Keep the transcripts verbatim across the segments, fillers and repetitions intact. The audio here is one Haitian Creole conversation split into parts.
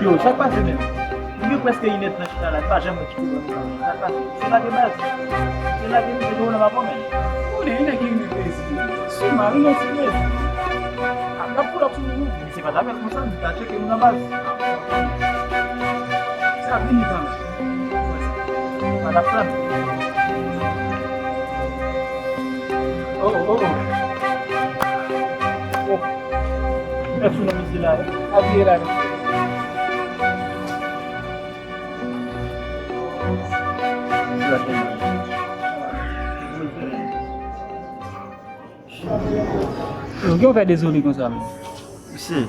Yo, sa k pase menm? M gen prèske inèdtan chita la, m pa janm wè ti pwoblèm sa. Sa k pase? Se lage baz. Se lage m, se pwoblèm ap anmen. Ou konnen, yon nèg ki renmen plezi. Sima, li nan ti plezi. Ap, ap pull up sou nou. Men se pa t avèk konsa, m ta tcheke nou nan baz. Sa vini kanmenm. Pa t ap tann. Oh, oh, oh. Oh. Mèsi nan misye la. Apiye la, mesye. Yo, gen yon fè dezole konsa, men. Mesye,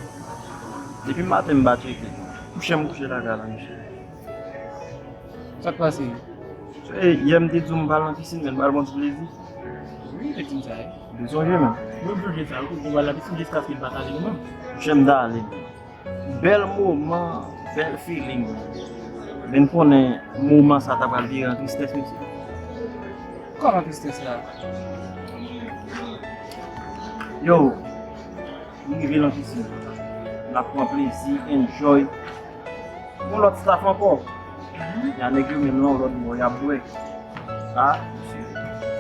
depi maten m pa tcheke. Kouche m kouche lakay la, mesye. Sa k pase? E, yè m te di w m pral nan pisin, men m pral pran ti plezi. Wi, te di m sa, wi. Ou te sonje, men. Mwen sonje sa, ou te di w pral nan pisin jiskaske m pa t ale menm. Kouche m t ale. Bèl moman, bèl feeling. Men n konnen moman sa ta pral vire an tristès, mesye. Kòman tristès la? Yo, m rive nan pisin. N ap pran plezi, enjoy. Yon lòt staff ankò. Y a nèg yo menm nan yon lòt bò, y ap bwè. A, mesye.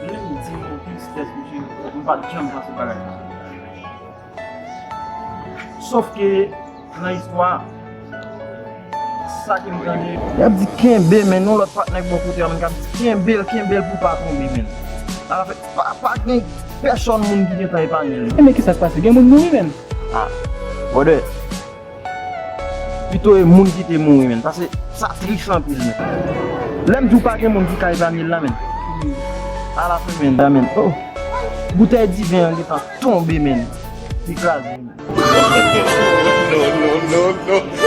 Lè m di nou tristès, mesye, m pa t janm panse bagay sa. Sòf ke nan istwa, sa ke m tande. Y ap di kenbe, men yon lòt patnè bò kote a, men k ap di kenbe l, kenbe l pou pa tonbe, men. Alafè, pa, pa gen pèsòn moun ki gentan epanye l. E men kisa k pase? Gen moun mouri, men. A, brother. Pito e moun ki te mouri, men. Paske sa tris anpil, men. Lè m di w pa gen moun ki ka epanye l la, men. Alafen, men, la, men. Oh. Boutèy diven an gentan tonbe, men. Li kraze, men. No, no, no, no.